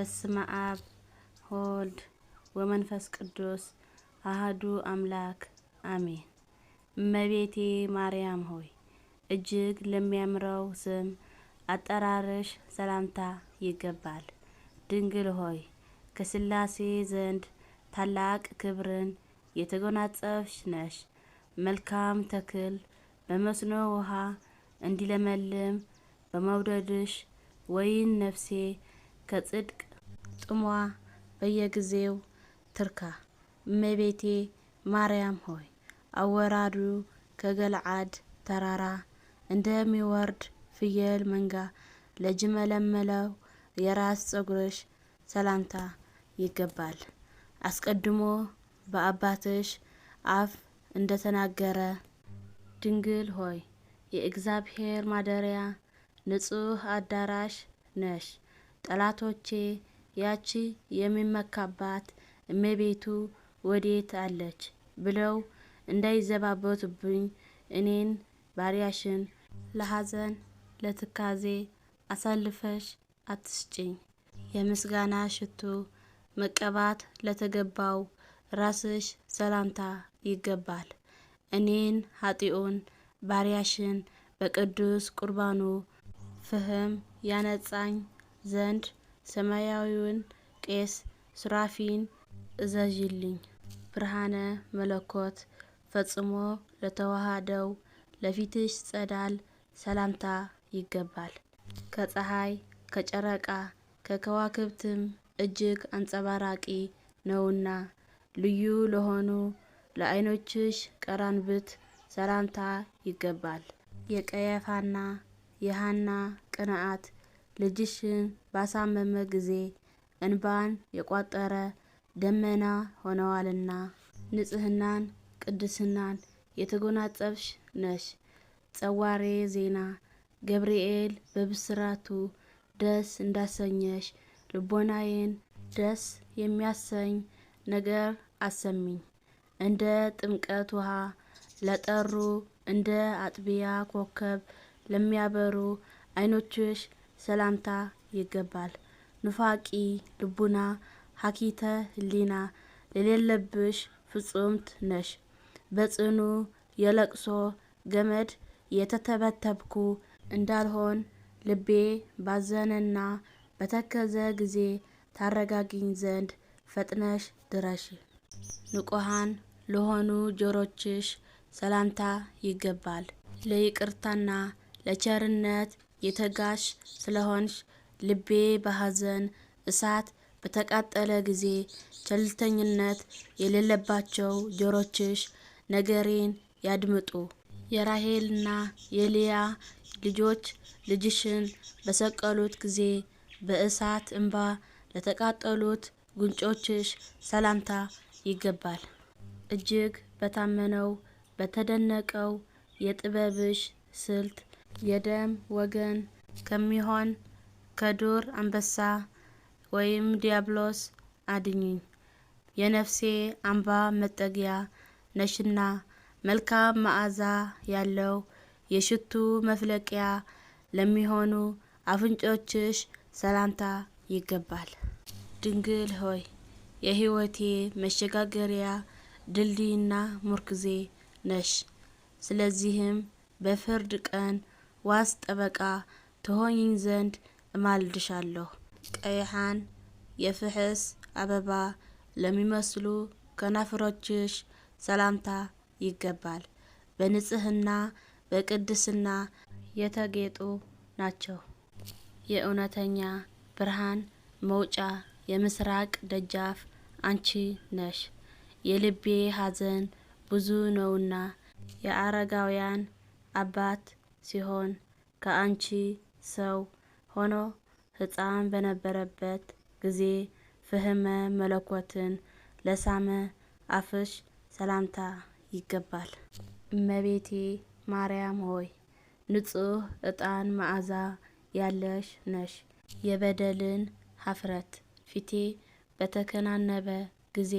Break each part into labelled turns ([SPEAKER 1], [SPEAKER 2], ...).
[SPEAKER 1] በስመ አብ ወወልድ ወመንፈስ ቅዱስ አህዱ አምላክ አሜን። እመቤቴ ማርያም ሆይ፣ እጅግ ለሚያምረው ስም አጠራርሽ ሰላምታ ይገባል። ድንግል ሆይ፣ ከሥላሴ ዘንድ ታላቅ ክብርን የተጎናጸፍሽ ነሽ። መልካም ተክል በመስኖ ውሃ እንዲለመልም በመውደድሽ ወይን ነፍሴ ከጽድቅ ጥሟ በየጊዜው ትርካ። እመቤቴ ማርያም ሆይ፣ አወራዱ ከገለዓድ ተራራ እንደሚወርድ ፍየል መንጋ ለጅመለመለው የራስ ጸጉርሽ ሰላምታ ይገባል። አስቀድሞ በአባትሽ አፍ እንደተናገረ፣ ድንግል ሆይ፣ የእግዚአብሔር ማደሪያ ንጹሕ አዳራሽ ነሽ። ጠላቶቼ ያቺ የሚመካባት እመቤቱ ወዴት አለች ብለው እንዳይዘባበቱብኝ እኔን ባሪያሽን ለሐዘን ለትካዜ አሳልፈሽ አትስጭኝ። የምስጋና ሽቱ መቀባት ለተገባው ራስሽ ሰላምታ ይገባል። እኔን ኃጢኡን ባሪያሽን በቅዱስ ቁርባኑ ፍህም ያነጻኝ ዘንድ ሰማያዊውን ቄስ ሱራፊን እዘዥልኝ። ብርሃነ መለኮት ፈጽሞ ለተዋሃደው ለፊትሽ ጸዳል ሰላምታ ይገባል። ከፀሐይ፣ ከጨረቃ፣ ከከዋክብትም እጅግ አንጸባራቂ ነውና ልዩ ለሆኑ ለዓይኖችሽ ቀራንብት ሰላምታ ይገባል። የቀያፋና የሐና ቅንዓት ልጅሽን ባሳመመ ጊዜ እንባን የቋጠረ ደመና ሆነዋልና ንጽህናን ቅድስናን የተጎናጸፍሽ ነሽ። ጸዋሬ ዜና ገብርኤል በብስራቱ ደስ እንዳሰኘሽ ልቦናዬን ደስ የሚያሰኝ ነገር አሰሚኝ። እንደ ጥምቀት ውሃ ለጠሩ፣ እንደ አጥቢያ ኮከብ ለሚያበሩ ዓይኖችሽ ሰላምታ ይገባል። ኑፋቂ ልቡና ሀኪተ ሕሊና ለሌለብሽ ፍጹምት ነሽ። በጽኑ የለቅሶ ገመድ የተተበተብኩ እንዳልሆን ልቤ ባዘነና በተከዘ ጊዜ ታረጋግኝ ዘንድ ፈጥነሽ ድረሽ። ንቁሃን ለሆኑ ጆሮችሽ ሰላምታ ይገባል። ለይቅርታና ለቸርነት የተጋሽ ስለሆንሽ ልቤ በሐዘን እሳት በተቃጠለ ጊዜ ቸልተኝነት የሌለባቸው ጆሮችሽ ነገሬን ያድምጡ። የራሄልና የልያ ልጆች ልጅሽን በሰቀሉት ጊዜ በእሳት እምባ ለተቃጠሉት ጉንጮችሽ ሰላምታ ይገባል። እጅግ በታመነው በተደነቀው የጥበብሽ ስልት የደም ወገን ከሚሆን ከዱር አንበሳ ወይም ዲያብሎስ አድኝኝ። የነፍሴ አምባ መጠጊያ ነሽና መልካም መዓዛ ያለው የሽቱ መፍለቂያ ለሚሆኑ አፍንጮችሽ ሰላምታ ይገባል። ድንግል ሆይ፣ የሕይወቴ መሸጋገሪያ ድልድይና ምርኩዜ ነሽ። ስለዚህም በፍርድ ቀን ዋስ ጠበቃ ትሆኝኝ ዘንድ እማልድሻለሁ። ቀይሓን የፍሕስ አበባ ለሚመስሉ ከናፍሮችሽ ሰላምታ ይገባል። በንጽህና በቅድስና የተጌጡ ናቸው። የእውነተኛ ብርሃን መውጫ የምስራቅ ደጃፍ አንቺ ነሽ። የልቤ ሐዘን ብዙ ነውና የአረጋውያን አባት ሲሆን ከአንቺ ሰው ሆኖ ሕፃን በነበረበት ጊዜ ፍህመ መለኮትን ለሳመ አፍሽ ሰላምታ ይገባል። እመቤቴ ማርያም ሆይ፣ ንጹሕ ዕጣን መዓዛ ያለሽ ነሽ። የበደልን ኀፍረት ፊቴ በተከናነበ ጊዜ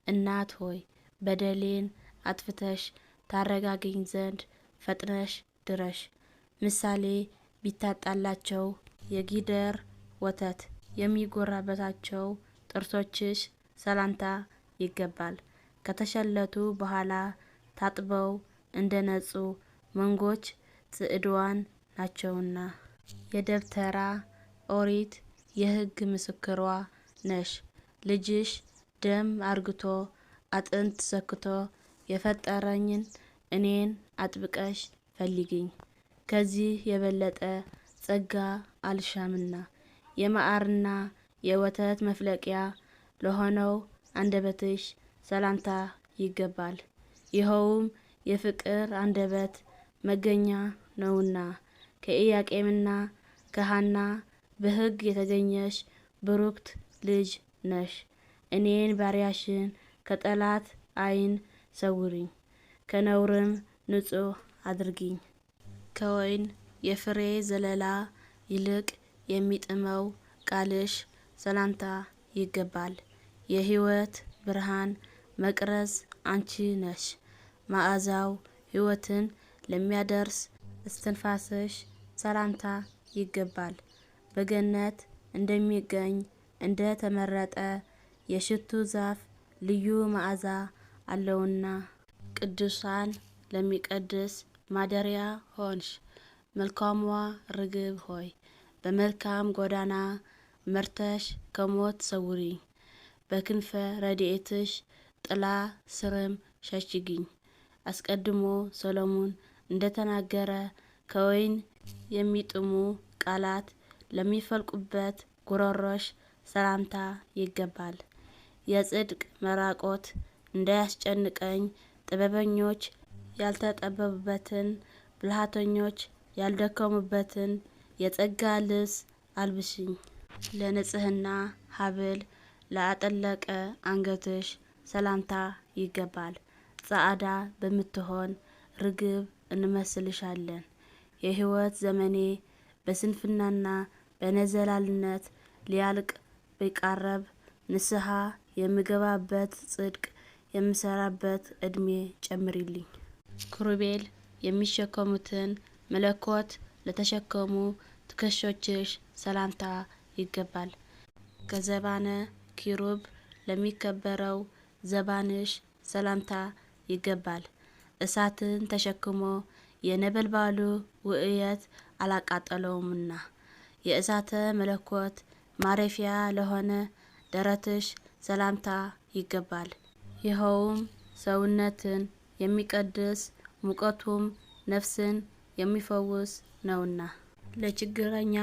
[SPEAKER 1] እናት ሆይ፣ በደሌን አጥፍተሽ ታረጋግኝ ዘንድ ፈጥነሽ ድረሽ። ምሳሌ ቢታጣላቸው የጊደር ወተት የሚጎራበታቸው ጥርሶችሽ ሰላምታ ይገባል። ከተሸለቱ በኋላ ታጥበው እንደ ነጹ መንጎች ጽዕድዋን ናቸውና። የደብተራ ኦሪት የሕግ ምስክሯ ነሽ። ልጅሽ ደም አርግቶ አጥንት ሰክቶ የፈጠረኝን እኔን አጥብቀሽ ፈልጊኝ፣ ከዚህ የበለጠ ጸጋ አልሻምና። የማዕርና የወተት መፍለቂያ ለሆነው አንደበትሽ ሰላምታ ይገባል። ይኸውም የፍቅር አንደበት መገኛ ነውና። ከኢያቄምና ከሐና በሕግ የተገኘሽ ብሩክት ልጅ ነሽ። እኔን ባሪያሽን ከጠላት ዓይን ሰውሪኝ፣ ከነውርም ንጹሕ አድርጊኝ። ከወይን የፍሬ ዘለላ ይልቅ የሚጥመው ቃልሽ ሰላምታ ይገባል። የሕይወት ብርሃን መቅረዝ አንቺ ነሽ። መዓዛው ሕይወትን ለሚያደርስ እስትንፋስሽ ሰላምታ ይገባል። በገነት እንደሚገኝ እንደ ተመረጠ የሽቱ ዛፍ ልዩ መዓዛ አለውና። ቅዱሳን ለሚቀድስ ማደሪያ ሆንሽ። መልካሟ ርግብ ሆይ፣ በመልካም ጎዳና መርተሽ ከሞት ሰውሪኝ፣ በክንፈ ረድኤትሽ ጥላ ስርም ሸሽጊኝ። አስቀድሞ ሰሎሞን እንደተናገረ ከወይን የሚጥሙ ቃላት ለሚፈልቁበት ጉሮሮሽ ሰላምታ ይገባል። የጽድቅ መራቆት እንዳያስጨንቀኝ ጥበበኞች ያልተጠበቡበትን፣ ብልሃተኞች ያልደከሙበትን የጸጋ ልብስ አልብሽኝ። ለንጽህና ሐብል ለአጠለቀ አንገትሽ ሰላምታ ይገባል። ጸዓዳ በምትሆን ርግብ እንመስልሻለን። የሕይወት ዘመኔ በስንፍናና በነዘላልነት ሊያልቅ ቢቃረብ፣ ንስሐ የምገባበት፣ ጽድቅ የምሰራበት ዕድሜ ጨምሪልኝ። ክሩቤል የሚሸከሙትን መለኮት ለተሸከሙ ትከሾችሽ ሰላምታ ይገባል። ከዘባነ ኪሩብ ለሚከበረው ዘባንሽ ሰላምታ ይገባል። እሳትን ተሸክሞ የነበልባሉ ውእየት አላቃጠለውምና። የእሳተ መለኮት ማረፊያ ለሆነ ደረትሽ ሰላምታ ይገባል። ይኸውም ሰውነትን የሚቀድስ፣ ሙቀቱም ነፍስን የሚፈውስ ነውና። ለችግረኛ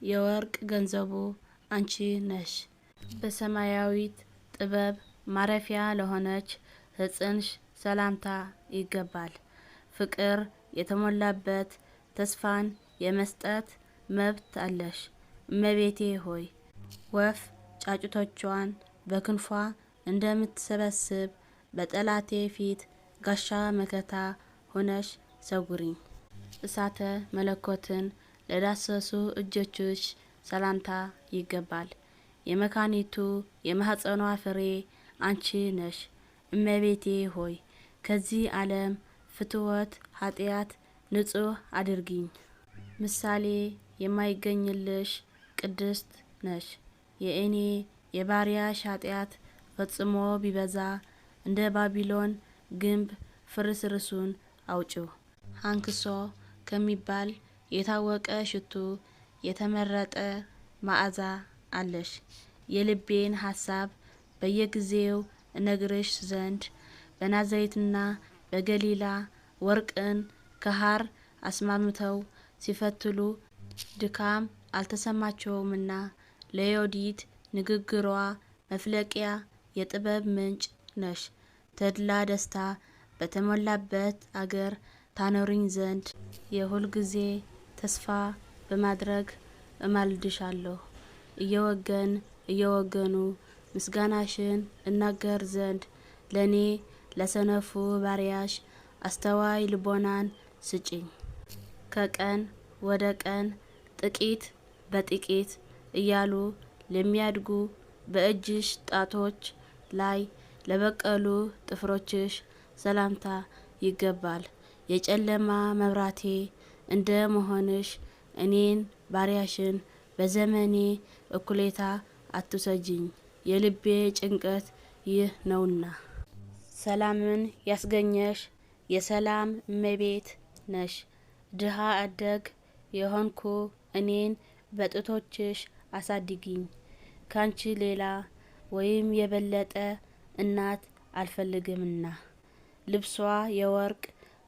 [SPEAKER 1] የወርቅ ገንዘቡ አንቺ ነሽ። በሰማያዊት ጥበብ ማረፊያ ለሆነች ሕፅንሽ ሰላምታ ይገባል። ፍቅር የተሞላበት ተስፋን የመስጠት መብት አለሽ። እመቤቴ ሆይ፣ ወፍ ጫጩቶቿን በክንፏ እንደምትሰበስብ በጠላቴ ፊት ጋሻ መከታ ሆነሽ ሰውሪኝ። እሳተ መለኮትን ለዳሰሱ እጆችሽ ሰላምታ ይገባል። የመካኒቱ የማኅፀኗ ፍሬ አንቺ ነሽ። እመቤቴ ሆይ፣ ከዚህ ዓለም ፍትወት ኃጢአት ንጹሕ አድርጊኝ። ምሳሌ የማይገኝልሽ ቅድስት ነሽ። የእኔ የባሪያሽ ኃጢአት ፈጽሞ ቢበዛ እንደ ባቢሎን ግንብ ፍርስርሱን አውጪው። አንክሶ ከሚባል የታወቀ ሽቱ የተመረጠ መዓዛ አለሽ። የልቤን ሀሳብ በየጊዜው እነግርሽ ዘንድ በናዝሬትና በገሊላ ወርቅን ከሐር አስማምተው ሲፈትሉ ድካም አልተሰማቸውምና፣ ለዮዲት ንግግሯ መፍለቂያ የጥበብ ምንጭ ነሽ። ተድላ ደስታ በተሞላበት አገር ታኖሪኝ ዘንድ የሁል ጊዜ ተስፋ በማድረግ እማልድሻለሁ። እየወገን እየወገኑ ምስጋናሽን እናገር ዘንድ ለእኔ ለሰነፉ ባሪያሽ አስተዋይ ልቦናን ስጪኝ። ከቀን ወደ ቀን ጥቂት በጥቂት እያሉ ለሚያድጉ፣ በእጅሽ ጣቶች ላይ ለበቀሉ ጥፍሮችሽ ሰላምታ ይገባል። የጨለማ መብራቴ እንደ መሆንሽ እኔን ባሪያሽን በዘመኔ እኩሌታ አትውሰጂኝ፣ የልቤ ጭንቀት ይህ ነውና። ሰላምን ያስገኘሽ የሰላም እመቤት ነሽ። ድሃ አደግ የሆንኩ እኔን በጡቶችሽ አሳድጊኝ። ካንቺ ሌላ ወይም የበለጠ እናት አልፈልግምና። ልብሷ የወርቅ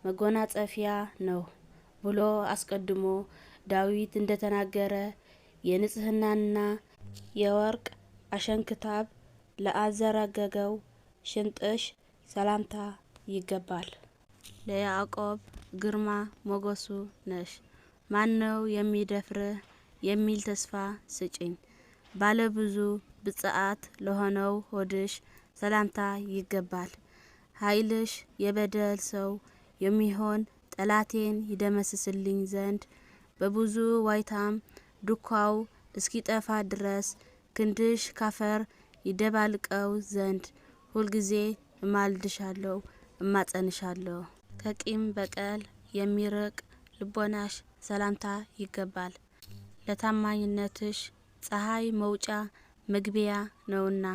[SPEAKER 1] መጎናጸፊያ ነው ብሎ አስቀድሞ ዳዊት እንደተናገረ የንጽህናና የወርቅ አሸንክታብ ለአዘረገገው ሽንጥሽ ሰላምታ ይገባል። ለያዕቆብ ግርማ ሞገሱ ነሽ። ማነው የሚደፍርህ የሚል ተስፋ ስጭኝ። ባለብዙ ብፅዓት ለሆነው ሆድሽ ሰላምታ ይገባል። ኃይልሽ የበደል ሰው የሚሆን ጠላቴን ይደመስስልኝ ዘንድ በብዙ ዋይታም ዱካው እስኪጠፋ ድረስ ክንድሽ ካፈር ይደባልቀው ዘንድ ሁልጊዜ እማልድሻለሁ፣ እማጸንሻለሁ። ከቂም በቀል የሚርቅ ልቦናሽ ሰላምታ ይገባል። ለታማኝነትሽ ፀሐይ መውጫ መግቢያ ነውና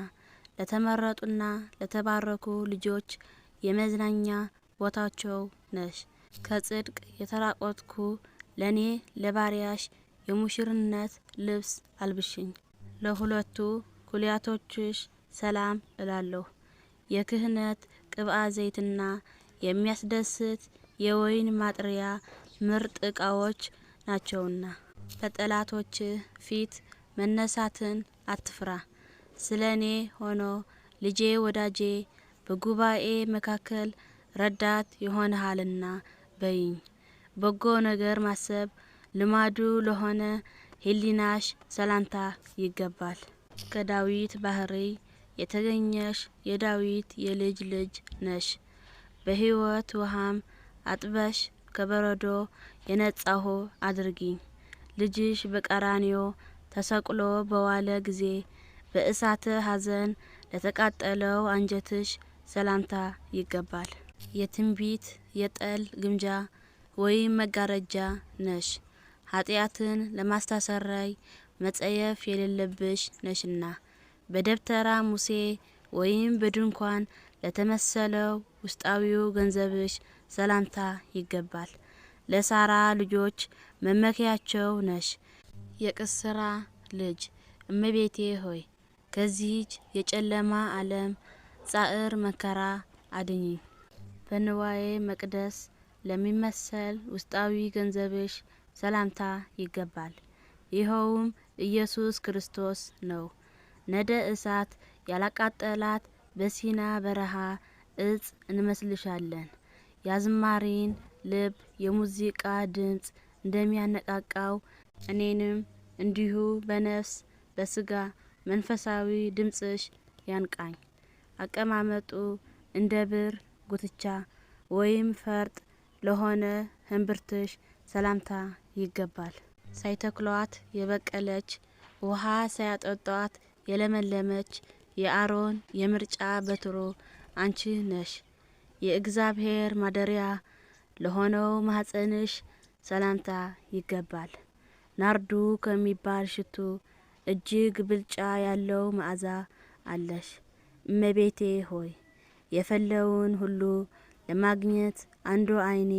[SPEAKER 1] ለተመረጡና ለተባረኩ ልጆች የመዝናኛ ቦታቸው ነሽ። ከጽድቅ የተራቆትኩ ለኔ ለባሪያሽ የሙሽርነት ልብስ አልብሽኝ። ለሁለቱ ኩልያቶችሽ ሰላም እላለሁ። የክህነት ቅብአ ዘይትና የሚያስደስት የወይን ማጥሪያ ምርጥ ዕቃዎች ናቸውና። በጠላቶችህ ፊት መነሳትን አትፍራ። ስለ እኔ ሆኖ ልጄ ወዳጄ በጉባኤ መካከል ረዳት ይሆንሃልና በይኝ። በጎ ነገር ማሰብ ልማዱ ለሆነ ሕሊናሽ ሰላምታ ይገባል። ከዳዊት ባህርይ የተገኘሽ የዳዊት የልጅ ልጅ ነሽ። በሕይወት ውሃም አጥበሽ ከበረዶ የነጻሁ አድርጊኝ። ልጅሽ በቀራንዮ ተሰቅሎ በዋለ ጊዜ በእሳተ ሐዘን ለተቃጠለው አንጀትሽ ሰላምታ ይገባል። የትንቢት የጠል ግምጃ ወይም መጋረጃ ነሽ። ኃጢአትን ለማስተሰረይ መጸየፍ የሌለብሽ ነሽና። በደብተራ ሙሴ ወይም በድንኳን ለተመሰለው ውስጣዊው ገንዘብሽ ሰላምታ ይገባል። ለሳራ ልጆች መመኪያቸው ነሽ። የቅስራ ልጅ እመቤቴ ሆይ ከዚህች የጨለማ ዓለም ጻዕር መከራ አድኝኝ። በንዋየ መቅደስ ለሚመሰል ውስጣዊ ገንዘብሽ ሰላምታ ይገባል። ይኸውም ኢየሱስ ክርስቶስ ነው። ነደ እሳት ያላቃጠላት በሲና በረሃ እጽ እንመስልሻለን። የአዝማሪን ልብ የሙዚቃ ድምፅ እንደሚያነቃቃው እኔንም እንዲሁ በነፍስ በስጋ መንፈሳዊ ድምፅሽ ያንቃኝ። አቀማመጡ እንደ ብር ጉትቻ ወይም ፈርጥ ለሆነ ህንብርትሽ ሰላምታ ይገባል። ሳይተክሏት የበቀለች ውሃ ሳያጠጧት የለመለመች የአሮን የምርጫ በትሩ አንቺ ነሽ። የእግዚአብሔር ማደሪያ ለሆነው ማኅፀንሽ ሰላምታ ይገባል። ናርዱ ከሚባል ሽቱ እጅግ ብልጫ ያለው መዓዛ አለሽ። እመቤቴ ሆይ የፈለውን ሁሉ ለማግኘት አንዱ ዓይኔ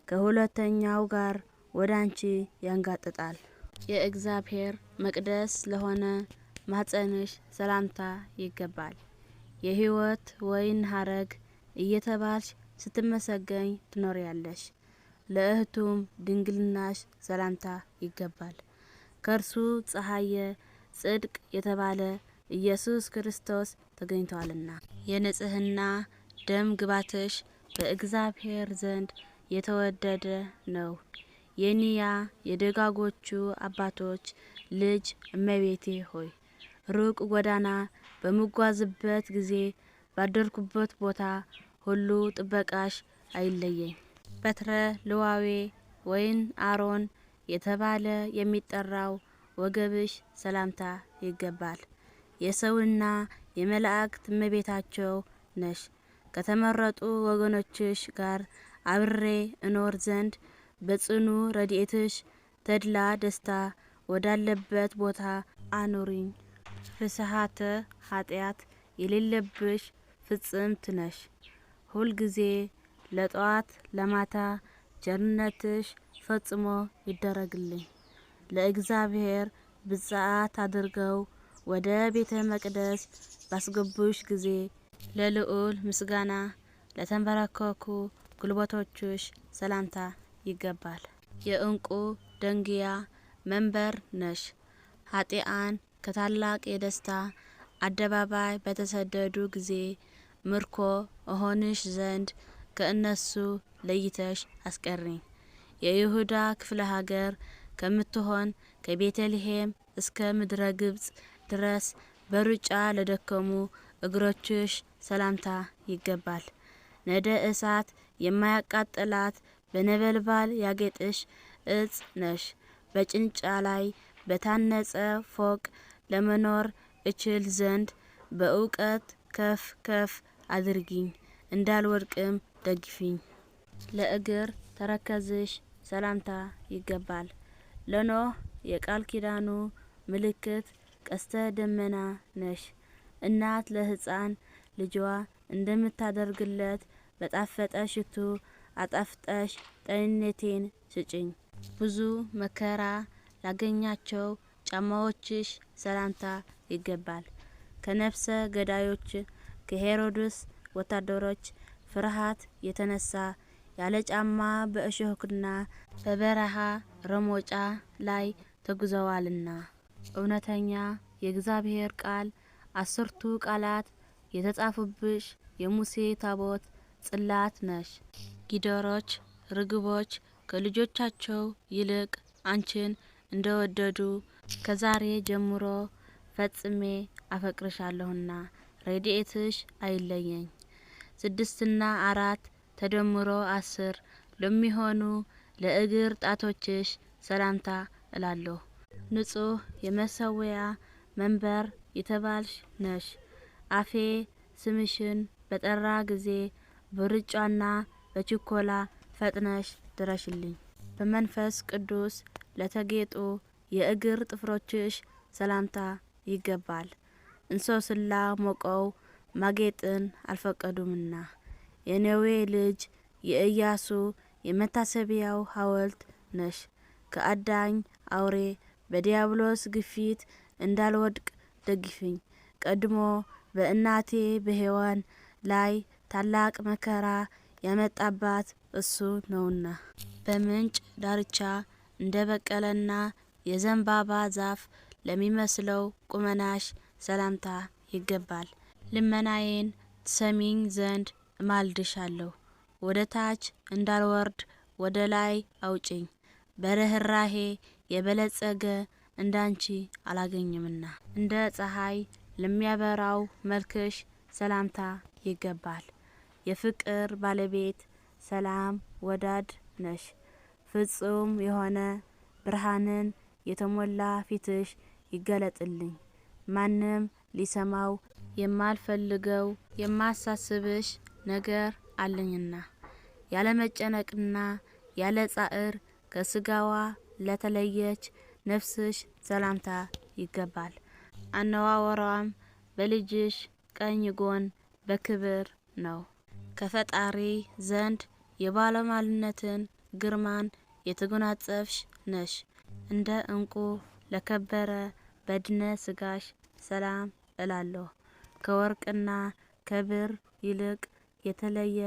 [SPEAKER 1] ከሁለተኛው ጋር ወደ አንቺ ያንጋጥጣል። የእግዚአብሔር መቅደስ ለሆነ ማኅፀንሽ ሰላምታ ይገባል። የሕይወት ወይን ሐረግ እየተባልሽ ስትመሰገኝ ትኖሪያለሽ። ለእህቱም ድንግልናሽ ሰላምታ ይገባል። ከእርሱ ፀሐየ ጽድቅ የተባለ ኢየሱስ ክርስቶስ ተገኝቷልና። የንጽህና ደም ግባትሽ በእግዚአብሔር ዘንድ የተወደደ ነው። የኒያ የደጋጎቹ አባቶች ልጅ እመቤቴ ሆይ ሩቅ ጎዳና በምጓዝበት ጊዜ ባደርኩበት ቦታ ሁሉ ጥበቃሽ አይለየኝ። በትረ ልዋዌ ወይን አሮን የተባለ የሚጠራው ወገብሽ ሰላምታ ይገባል። የሰውና የመላእክት እመቤታቸው ነሽ። ከተመረጡ ወገኖችሽ ጋር አብሬ እኖር ዘንድ በጽኑ ረድኤትሽ ተድላ ደስታ ወዳለበት ቦታ አኑሪኝ። ፍስሐተ ኃጢአት የሌለብሽ ፍጽምት ነሽ። ሁልጊዜ ለጠዋት ለማታ ቸርነትሽ ፈጽሞ ይደረግልኝ። ለእግዚአብሔር ብፅዓት አድርገው ወደ ቤተ መቅደስ ባስገቡሽ ጊዜ ለልዑል ምስጋና ለተንበረከኩ ጉልበቶችሽ ሰላምታ ይገባል። የእንቁ ደንጊያ መንበር ነሽ። ኃጢአን ከታላቅ የደስታ አደባባይ በተሰደዱ ጊዜ ምርኮ እሆንሽ ዘንድ ከእነሱ ለይተሽ አስቀሪኝ። የይሁዳ ክፍለ ሀገር ከምትሆን ከቤተልሔም እስከ ምድረ ግብጽ ድረስ በሩጫ ለደከሙ እግሮችሽ ሰላምታ ይገባል። ነደ እሳት የማያቃጥላት በነበልባል ያጌጥሽ እጽ ነሽ። በጭንጫ ላይ በታነጸ ፎቅ ለመኖር እችል ዘንድ በእውቀት ከፍ ከፍ አድርጊኝ፣ እንዳልወድቅም ደግፊኝ። ለእግር ተረከዝሽ ሰላምታ ይገባል። ለኖህ የቃል ኪዳኑ ምልክት ቀስተ ደመና ነሽ። እናት ለሕፃን ልጇ እንደምታደርግለት በጣፈጠ ሽቱ አጣፍጠሽ ጤንነቴን ስጭኝ። ብዙ መከራ ላገኛቸው ጫማዎችሽ ሰላምታ ይገባል። ከነፍሰ ገዳዮች ከሄሮድስ ወታደሮች ፍርሃት የተነሳ ያለ ጫማ በእሾህና በበረሃ ረሞጫ ላይ ተጉዘዋልና። እውነተኛ የእግዚአብሔር ቃል 10ቱ ቃላት የተጻፉብሽ የሙሴ ታቦት ጽላት ነሽ። ጊደሮች፣ ርግቦች ከልጆቻቸው ይልቅ አንቺን እንደወደዱ ከዛሬ ጀምሮ ፈጽሜ አፈቅርሻለሁና ረድኤትሽ አይለየኝ። 6ና 4 ተደምሮ 10 ለሚሆኑ ለእግር ጣቶችሽ ሰላምታ እላለሁ። ንጹህ የመሰዊያ መንበር የተባልሽ ነሽ። አፌ ስምሽን በጠራ ጊዜ በሩጫና በችኮላ ፈጥነሽ ድረሽልኝ። በመንፈስ ቅዱስ ለተጌጡ የእግር ጥፍሮችሽ ሰላምታ ይገባል። እንሶስላ ሞቀው ማጌጥን አልፈቀዱምና። የነዌ ልጅ የኢያሱ የመታሰቢያው ሐውልት ነሽ። ከአዳኝ አውሬ በዲያብሎስ ግፊት እንዳልወድቅ ደግፊኝ። ቀድሞ በእናቴ በሔዋን ላይ ታላቅ መከራ ያመጣባት እሱ ነውና። በምንጭ ዳርቻ እንደ በቀለና የዘንባባ ዛፍ ለሚመስለው ቁመናሽ ሰላምታ ይገባል። ልመናዬን ትሰሚኝ ዘንድ እማልድሻለሁ። ወደ ታች እንዳልወርድ ወደ ላይ አውጭኝ። በርህራሄ የበለጸገ እንዳንቺ አላገኝምና። እንደ ፀሐይ ለሚያበራው መልክሽ ሰላምታ ይገባል። የፍቅር ባለቤት ሰላም ወዳድ ነሽ። ፍጹም የሆነ ብርሃንን የተሞላ ፊትሽ ይገለጥልኝ። ማንም ሊሰማው የማልፈልገው የማሳስብሽ ነገር አለኝና። ያለ መጨነቅና ያለ ጻዕር ከስጋዋ ለተለየች ነፍስሽ ሰላምታ ይገባል። አነዋወሯም በልጅሽ ቀኝ ጎን በክብር ነው። ከፈጣሪ ዘንድ የባለሟልነትን ግርማን የተጎናጸፍሽ ነሽ። እንደ እንቁ ለከበረ በድነ ስጋሽ ሰላም እላለሁ። ከወርቅና ከብር ይልቅ የተለየ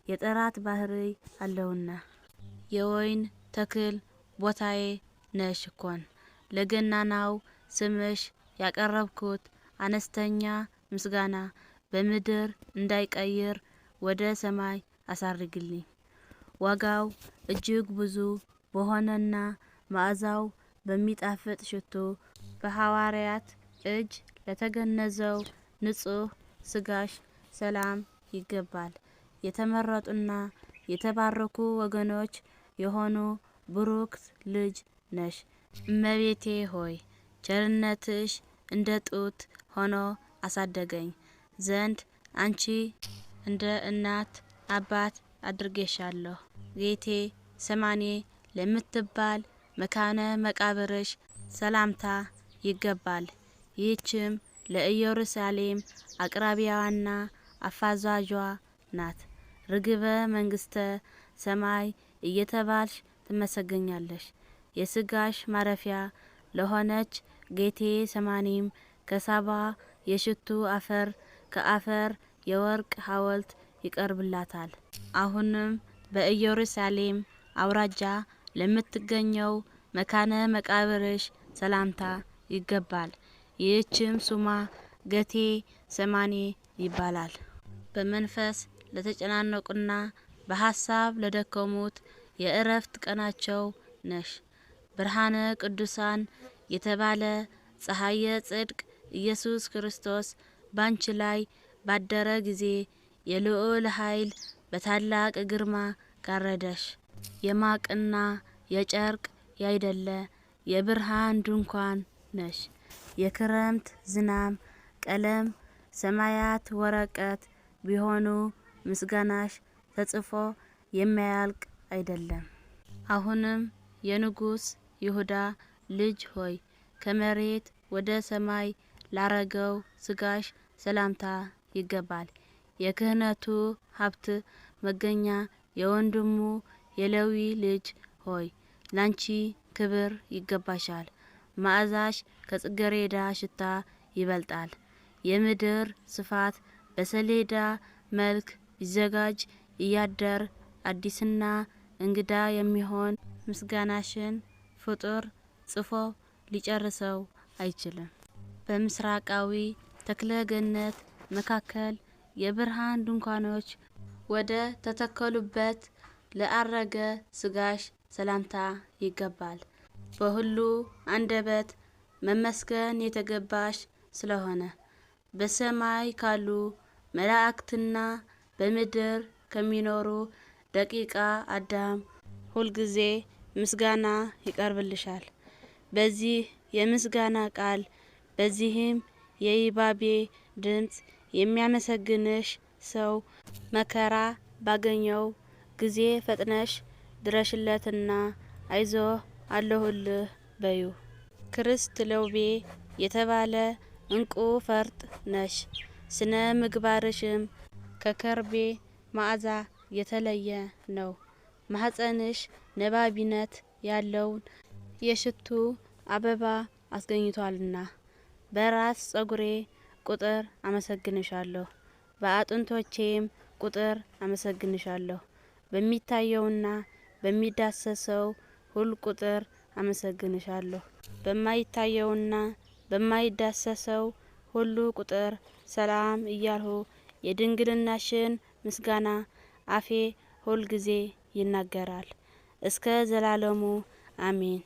[SPEAKER 1] የጥራት ባህሪ አለውና። የወይን ተክል ቦታዬ ነሽ እኮን። ለገናናው ስምሽ ያቀረብኩት አነስተኛ ምስጋና በምድር እንዳይቀይር ወደ ሰማይ አሳርግልኝ። ዋጋው እጅግ ብዙ በሆነና መዓዛው በሚጣፍጥ ሽቱ በሐዋርያት እጅ ለተገነዘው ንጹህ ስጋሽ ሰላም ይገባል። የተመረጡና የተባረኩ ወገኖች የሆኑ ብሩክት ልጅ ነሽ። እመቤቴ ሆይ ቸርነትሽ እንደ ጡት ሆኖ አሳደገኝ ዘንድ አንቺ እንደ እናት አባት አድርጌሻለሁ። ጌቴ ሰማኔ ለምትባል መካነ መቃብርሽ ሰላምታ ይገባል። ይህችም ለኢየሩሳሌም አቅራቢያዋና አፋዛዧ ናት። ርግበ መንግስተ ሰማይ እየተባልሽ ትመሰገኛለሽ። የስጋሽ ማረፊያ ለሆነች ጌቴ ሰማኒም ከሳባ የሽቱ አፈር ከአፈር የወርቅ ሐውልት ይቀርብላታል። አሁንም በኢየሩሳሌም አውራጃ ለምትገኘው መካነ መቃብርሽ ሰላምታ ይገባል። ይህችም ሱማ ገቴ ሰማኔ ይባላል። በመንፈስ ለተጨናነቁና በሀሳብ ለደከሙት የእረፍት ቀናቸው ነሽ። ብርሃነ ቅዱሳን የተባለ ፀሐየ ጽድቅ ኢየሱስ ክርስቶስ ባንቺ ላይ ባደረ ጊዜ የልዑል ኃይል በታላቅ ግርማ ጋረደሽ። የማቅና የጨርቅ ያይደለ የብርሃን ድንኳን ነሽ። የክረምት ዝናም ቀለም ሰማያት ወረቀት ቢሆኑ ምስጋናሽ ተጽፎ የማያልቅ አይደለም። አሁንም የንጉስ ይሁዳ ልጅ ሆይ፣ ከመሬት ወደ ሰማይ ላረገው ስጋሽ ሰላምታ ይገባል። የክህነቱ ሀብት መገኛ የወንድሙ የሌዊ ልጅ ሆይ፣ ላንቺ ክብር ይገባሻል። መዓዛሽ ከጽጌረዳ ሽታ ይበልጣል። የምድር ስፋት በሰሌዳ መልክ ቢዘጋጅ እያደር አዲስና እንግዳ የሚሆን ምስጋናሽን ፍጡር ጽፎ ሊጨርሰው አይችልም። በምስራቃዊ ተክለ ገነት መካከል የብርሃን ድንኳኖች ወደ ተተከሉበት ለአረገ ስጋሽ ሰላምታ ይገባል። በሁሉ አንደበት መመስገን የተገባሽ ስለሆነ በሰማይ ካሉ መላእክትና በምድር ከሚኖሩ ደቂቃ አዳም ሁልጊዜ ምስጋና ይቀርብልሻል። በዚህ የምስጋና ቃል በዚህም የይባቤ ድምፅ የሚያመሰግንሽ ሰው መከራ ባገኘው ጊዜ ፈጥነሽ ድረሽለትና አይዞህ አለሁልህ በዩ። ክርስት ለውቤ የተባለ እንቁ ፈርጥ ነሽ። ስነ ምግባርሽም ከከርቤ መዓዛ የተለየ ነው። ማህጸንሽ ነባቢነት ያለውን የሽቱ አበባ አስገኝቷልና። በራስ ጸጉሬ ቁጥር አመሰግንሻለሁ፣ በአጥንቶቼም ቁጥር አመሰግንሻለሁ። በሚታየውና በሚዳሰሰው ሁሉ ቁጥር አመሰግንሻለሁ። በማይታየውና በማይዳሰሰው ሁሉ ቁጥር ሰላም እያልሁ የድንግልናሽን ምስጋና አፌ ሁል ጊዜ ይናገራል እስከ ዘላለሙ አሜን።